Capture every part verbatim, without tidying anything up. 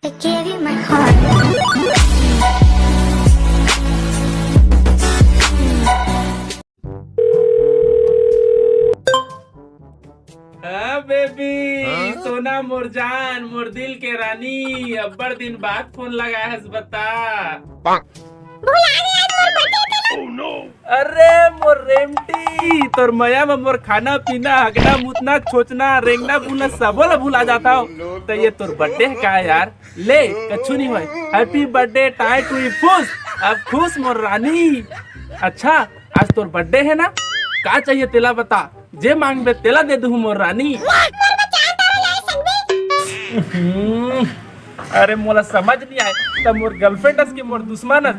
I gave you my heart. हाँ baby, हाँ? सोना मोर जान, मोर दिल के रानी, अब्बड़ दिन बाद फोन लगाए हस, बता। भुला गे आज मोर birthday तेला। अरे मोर रेमटी, तोर मया म मोर खाना पीना, हगना मुतना, छोचना, रेंगना बुलना सबो ला भुला जाता हो। त ये तोर birthday हे का यार? ले, कछु नहीं होय। Happy birthday, टाय टुई फूस। अब खुश मोर रानी। अच्छा, आज तोर birthday हे ना, का चाहिए तेला बता, जे मांगबे तेला दे दूहूं मोर रानी। हम्म, अरे मोला समझ नहीं आए, त मोर girlfriend अस के मोर दुश्मन अस?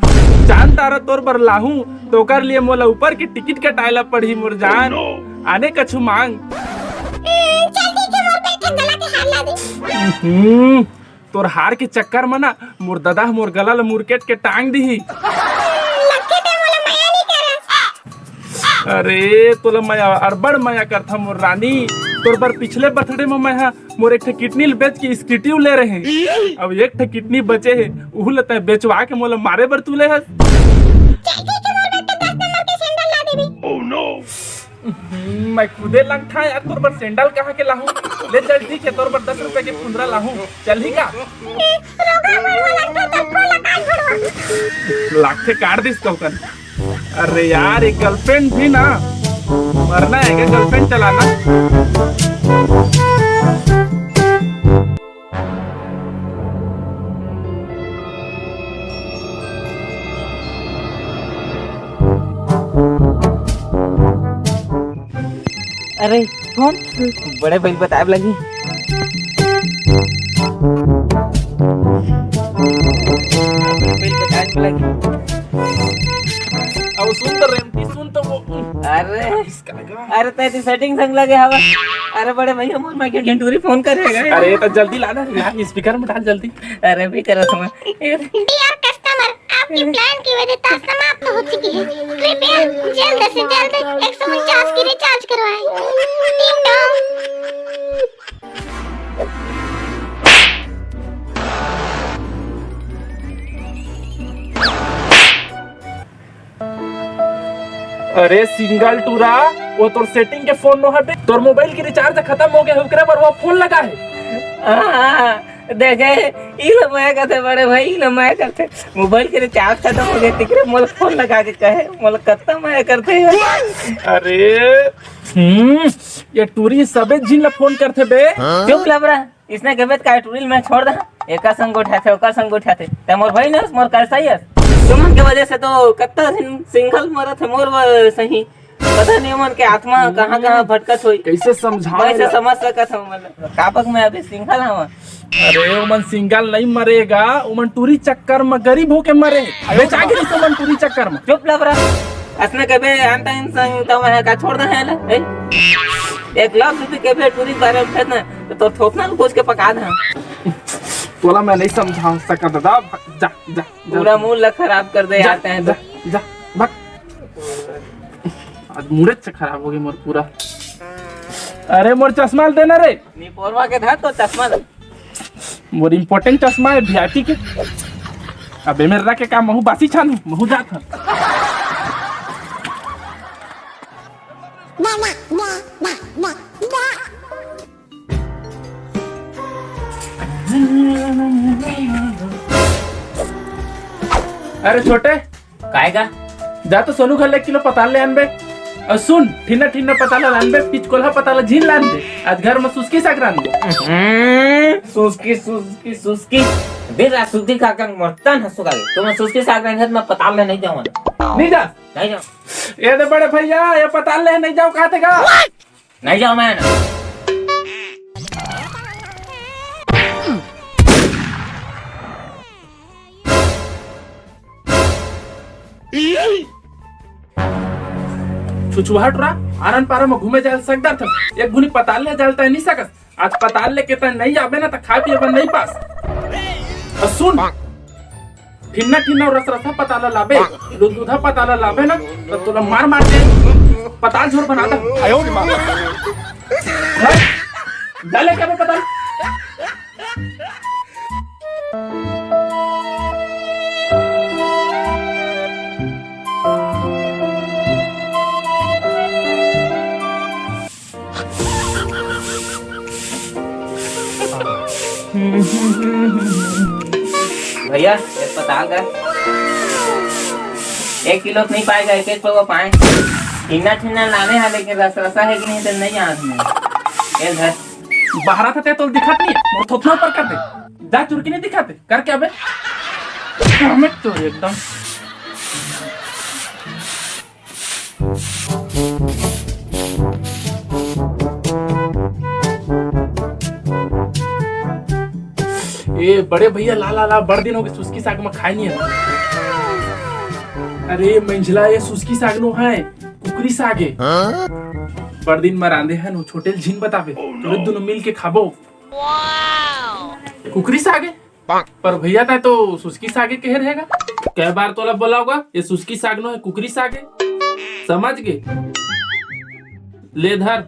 चांद तारा तोर बर लाहूं, त ओकर लिए मोला ऊपर के टिकट कटाए ला पड़ही मोर जान। आने कछु मांग। हम्म, चल ठीक हे, मोर बैठक गला के हार ला दे। हम्म, तोर हार के चक्कर म ना मोर ददा ह मोर गला ल मुरकेट के टांग दिही। लगथे ते मोला मया नइ करस। अरे तोला मया, अड़बड़ मया करथा मोर रानी। तोर बर पिछले birthday म मैं ह मोर एक ठे किडनी ल बेच के स्कूटी ले रहे। अब एक ठे किडनी बचे हे, उहू ल तैं बेचवा के मोला मारे बर तुले हस। चल ठीक हे, मोर बर तो दस नंबर के सैंडल ला देबे। हम्म, मैं खुदे लंगठा यार, तोर बर सैंडल कहाँ के लाहूं? ले चल ठीक हे, तोर बर दस रुपया के फुंदरा लाहूं, चलही का? ए, रोका, मैं वो लंगठा तोर फूल ला काट छोड़वा। लागथे काट दिस कहूं कन। अरे यार, एक girlfriend भी ना, मरना है क्या girlfriend चलाना? अरे फोन, बड़े भाई बताए लगी। बड़े भाई बताए लगी। अब सुन तो रेमटी, सुन तो वो। अरे, अरे तै तो setting संग लगे हवा। अरे बड़े भैया, मोर मैं क्यों घंटूरी फोन कर रहे हैं? अरे तो जल्दी ला ना यार, speaker में डाल जल्दी। अरे भी करो तुम। Dear customer, आपकी plan की वैधता समाप्त हो चुकी है। कृपया जल्द से जल्द एक सौ उनचास की recharge करवाएं। Ding dong। अरे सिंगल टूरा, वो तोर setting के फोन नो हटे, तोर मोबाइल के recharge खत्म हो गया, ओकरे बर वो फोन लगा है। हाँ, देखे, ई लो मैं कहते बड़े भाई, ई लो मैं कहते, मोबाइल के recharge खत्म हो गया, तिकरे मोला फोन लगा के कहे, मोला कत्ता मैं करते हैं। अरे, हम्म, ये टूरी सबे झिन ला फोन करथे बे। चुप लबरा, इसने कबे काय टूरी ल मैं छोड़ दा, एकर संग गोठियाथे, ओकर संग गोठियाथे। ते मोर भाई नस, मोर कलसाई अस। तुमन के वजह से तो कत्ता दिन सिंगल मरत हे मोर ब-, सही। पता नहीं मन के आत्मा कहाँ-कहाँ भटकत होई। कैसे समझाऊं कैसे यार? समझ सकत हूँ मतलब। काबक मैं अभी सिंगल हूँ। अरे, ओमन सिंगल नहीं मरेगा, ओमन टूरी चक्कर में गरीब होके मरे। बेचा गिरी से ओमन टूरी चक्कर में। चुप लबरा। असने कबे अंत इन संग तो मैं का छोड़ दा है ले। ए? एक लाख रुपए के भी टूरी के बारे में उठत ना, तो तोर थोथना ल कोच के पका दा। तोला मैं नहीं समझा सकत दादा, जा, जा, जा। पूरा मूड ला खराब कर दे जा, आते हैं जा, तो। जा, भाग। आज मूड से खराब हो गई मोर पूरा। अरे मोर चश्मा ल देना रे। निपोरवा के धर तो चश्मा ल। मोर important चश्मा है V I P के। अबे मेरा के काम महू बासी छानू, महू जात हन। अरे छोटे, काय का? जा तो सोनू घर ले एक किलो पताल ले आनबे। अउ सुन, ठिन्ना ठिन्ना पताल ल आनबे, पिचकोल्हा पताल ल झिन लानबे। आज घर में सुस्की साग रांधबे। हम्म, सुस्की, सुस्की, सुस्की। दिन रात सुस्की खा के मोर तन ह सुखा गे। तुमन सुस्की साग रांधत मैं पताल ले नहीं जाऊँ। नहीं जा। नहीं जाऊँ। ए दे बड़े भैया, ये पताल ले नहीं जाऊँ, कहा थे का? नहीं जाऊँ मैं। छुछुहा टुरा, आरन पारा में घूमे जाए सकदा थस, एक घुनी पताल ले जाए ल तैं नहीं सकस। आज पताल लेके तैं नहीं आबे ना, त खाए पिए बर नहीं पास। अउ सुन, ठिन्ना ठिन्ना रसरसा पताल लाबे, लुदलुदा पताल लाबे ना, त तोला मार मार के पताल झोर बना दा। आयो रे माँ। जा लेके आबे पताल। भैया, एक पताल का एक किलो तो नहीं पाएगा, एक एक पौवा पाए। छिन्ना छिन्ना लाने हैं, लेकिन रस रसा है कि नहीं तो नहीं आंख में। ये धर। बाहर आते तो दिखात नहीं, मोर थोथना ऊपर कर दे। जा चुरकी नहीं दिखाते, कर क्या बे? हमें तो एकदम। ए बड़े भैया, ला ला ला, बड़ दिन हो गए सुस्की साग में खाए नहीं है। अरे मंझला, ये सुस्की साग नो है, कुकरी साग है। बड़ दिन में रांधे है नो, छोटे ल झिन बतावे, तोरे दोनों मिल के खाबो। कुकरी साग है? पर भैया, तै तो सुस्की सागे कहे रहेगा। कै बार तोला बोला होगा, ये सुस्की साग नो है, कुकरी साग है। समझ गे? ले धर,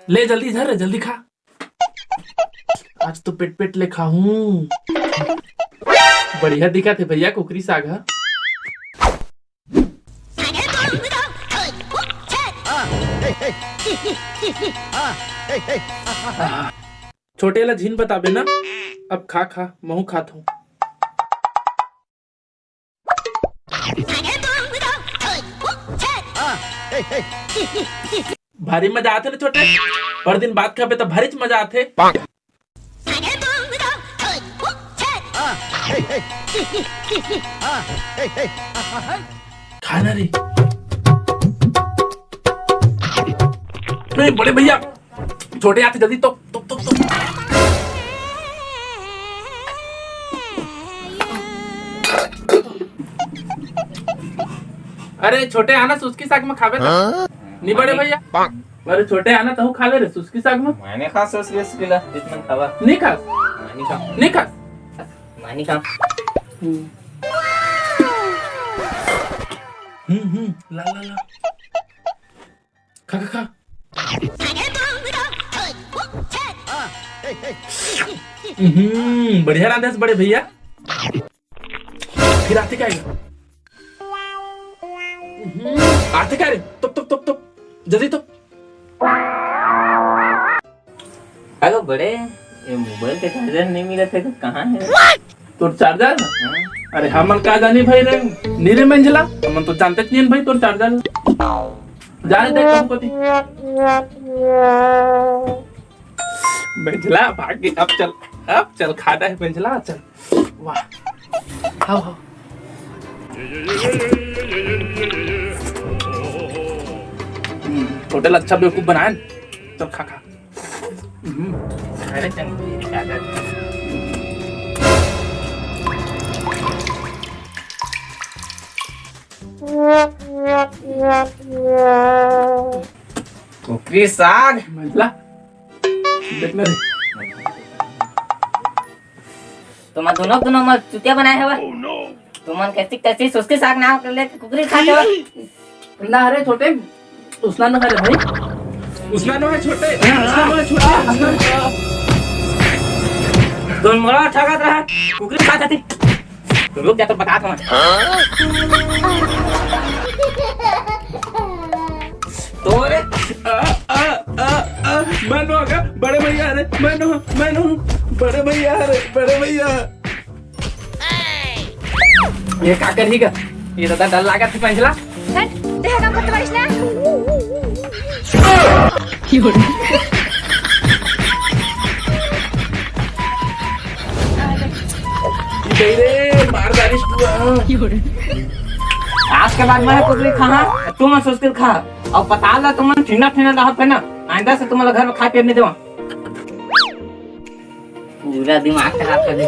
ले जल्दी धर रे, जल्दी खा। आज तो पेट पेट ले खाहूं। बढ़िया दिखत हे भैया कुकरी साग ह। छोटे ला झिन बताबे ना, अब खा खा, महू खात हूँ। भारी मजा आथे ना छोटे, बड़ दिन बाद खाबे त भारीच मजा आथे। खाना रे। नहीं, बड़े भैया, छोटे आथे, जल्दी तो, तो, तो, तो। अरे छोटे आना, सुस्की साग में खाबे त। हाँ? नहीं बड़े भैया। अरे छोटे आना, तहू खा ले रे सुस्की साग में। मैंने खा सुस्की, सुस्की ला, जितना खावा। नहीं खास? मैंने खा। नहीं खास? मैंने खा। हम्म। हम्म, हम्म, ला, ला, ला। खा, खा, खा। हम्म, बढ़िया रांधे हस बड़े भैया। फिर आथे का? हम्म, आथे का रे? तोप, तोप, तोप, तोप। जल्दी तोप। हेलो बड़े, ये मोबाइल के चार्जर नहीं मिलत हे, कहाँ हे? तोर चार्जर? हाँ। अरे हमन का जानी भाई रे, नी रे मंझला, हमन तो जानते नहीं भाई तोर चार्जर। जा रे देख हम कोती। मंझला भाग गई, अब चल, अब चल खाना है मंझला, चल। वाह, हाव, हाव। हम्म, होटल अच्छा बेवकूफ बनाए न। चल खा, खा। हम्म। अरे चल, खा, खा। कुकरी साग। मंझला, देख ना रे। तुमन दोनों, दोनों मन चुतिया बनाए हवा। तुमन कैसी कैसी सुस्की साग नाम कर ले कुकरी खा जाओ। ना रे छोटे, उसना नो है रे भाई। उसना नो है छोटे, उसना नो है छोटे, उसना नो है। तुम मोला ठगत रहा, कुकरी खा जाती। तो रुक जा, तो बतात हूँ। तोरे आ, आ, आ, आ, मैं नो आगा, बड़े भैया रे, मैं नो, मैं नो, बड़े भैया रे, बड़े भैया। ये का करही गा? ये तो डर लागत हे मंझला। हट, देह का बतलाइस ना। गई रे, मार डारिस तू। आज के बाद मैं कुकरी खाहा, तुमन सुस्की ल खा। अउ पताल ला तुमन ठिन्ना ठिन्ना रहत हे ना, आइंदा से तुमन ला घर में खाए पिए नहीं देवा। पूरा दिमाग खराब कर दे।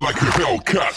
Like a Hellcat.